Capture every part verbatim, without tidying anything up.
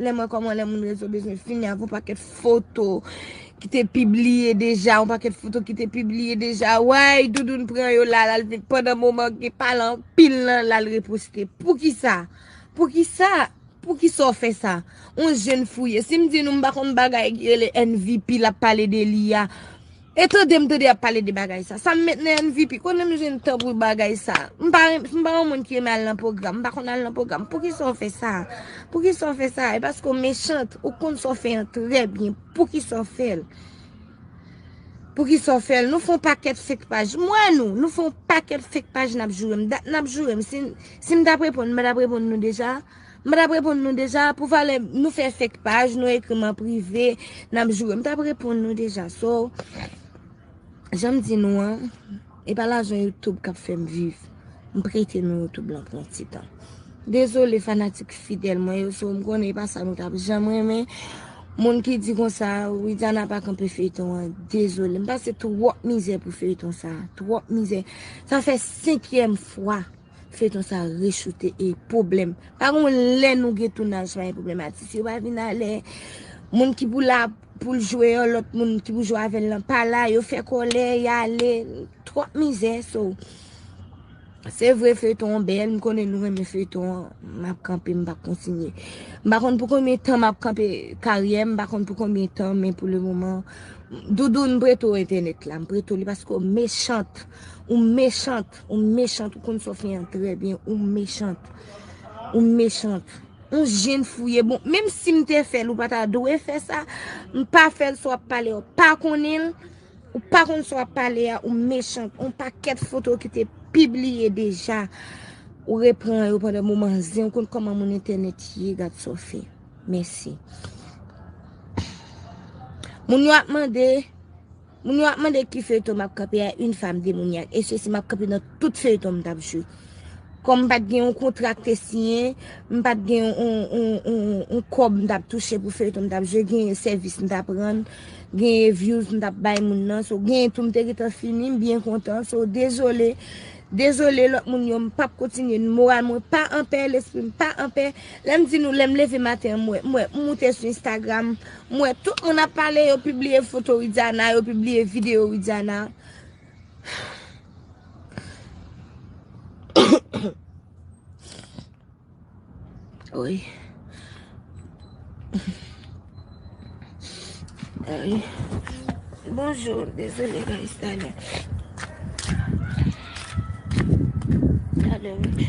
lè m wè kòman lè moun rezo bezwen fini avè yon pakèt foto ki te pibliye deja, yon pakèt foto ki te pibliye deja. Way, Doudoun pran yo la, l al vin pandan moman gen pale anpil lan, l al reposte. Poukisa? Poukisa? Poukisa w fè sa? On jèn fouye. Si m di nou m pa konn bagay ki rele N V P l ap pale de li a, e tande m tande y ap pale de bagay sa. Sa m met nan N V P? Konnen m jwenn tan pou bagay sa. M pa, m pa yon moun ki renmen al nan pwogram. M pa konn al nan pwogram. Poukisa w fè sa? Poukisa w fè sa? E paske w mechant. Ou konn sa w fè an trè byen. Poukisa w fè l? Poukisa w fè l? Nou fè yon pakèt fake paj. M wè nou. Nou fè yon pakèt fake paj n ap joure m. Dat n ap joure m. Si, si m t ap reponn, m pa t ap reponn nou deja. M pa t ap reponn nou deja. Pou valè nou fè fake paj, nou ekri m an prive, n ap joure. M t ap reponn nou deja. So, jan m di nou an, e pa lajan YouTube k ap fè m viv. M prete nou YouTube lan pou yon ti tan. Dezole fanatik fidèl mwen yo, so m konnen e pa sa nou t ap janm renmen. Moun ki di konsa, Widiana pa kanpe feyton an, dezole. M pase twòp mizè pou feyton sa, twòp mizè. Sa fè senkyèm fwa feyton sa rechoute e pwoblèm. Pa gon lè nou gen tounaj pa gen pwoblèm. Atis yo pa vin alè. Moun ki pou la pou l jwe an, lòt moun ki pou jwe avè l lan pa la, yo fè kòlè, y ale. Twòp mizè, so. Se vre feyton an bèl, m konnen nou renmen feyton an, m ap kanpe, m p ap kontinye. M pa konn pou konbyen tan m ap kanpe karyè m, m pa konn pou konbyen tan, men pou le moman, Doudoun, m prete w entènèt la, m prete w li paske w mechant, ou mechant, ou mechant, ou konn sa w fè an trè byen, ou mechant, ou mechant. On jèn fouye, bon, menm si m te fè l, ou pa ta dwe fè sa, m pa fè l, sa w ap pale a, w pa konnen l, ou pa konn sa w ap pale a, ou mechant, on pakèt foto ki te pibliye deja, ou repran yo pandan moman zen, ou konn kòman moun entènèt ye, gad sa w fè. Mèsi. Moun yo ap mande, moun yo ap mande ki feyton m ap kanpe a, une femme démoniaque. E se si m ap kanpe nan tout feyton m t ap jwe. Kòm m pa t gen yon kontra k te siyen, m pa t gen yon, yon, yon, yon, yon kòb m t ap touche pou feyton m t ap jwe, gen sèvis m t ap rann, gen views m t ap bay moun nan. So, gen tou m te gentan fini, m byen kontan. So, dezole. Dezole lòt moun yo, m p ap kontinye. Moral mwen pa anpè, lespri m pa anpè. Lè m di nou, lè m leve maten an, m wè, m wè, m moute sou Instagram, m wè tout moun ap pale, yo pibliye foto Widiana, yo pibliye videyo Widiana. Wi. Ay. Bonjou, dezole, guys, talè. Talè, wi.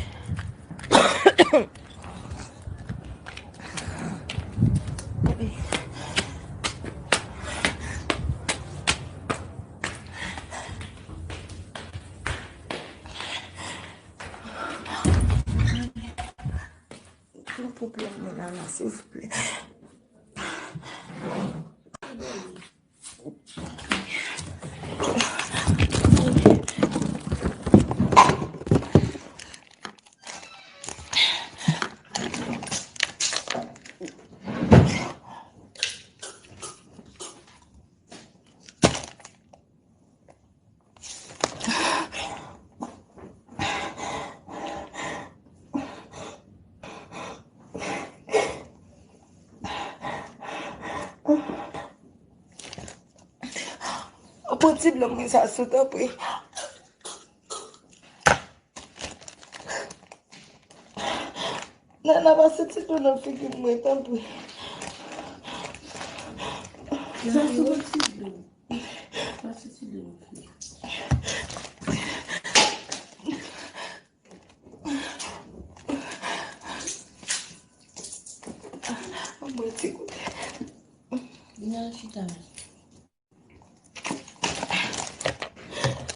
Yon pwoblèm mwen la, la, silvouplè. Pran ti dlo mwen sa sou, tanpri. Nana, pase ti dlo nan figi mwen, tanpri. Sa sou ti dlo. Pase ti dlo nan figi. Mwen ti kote. Vin al chita.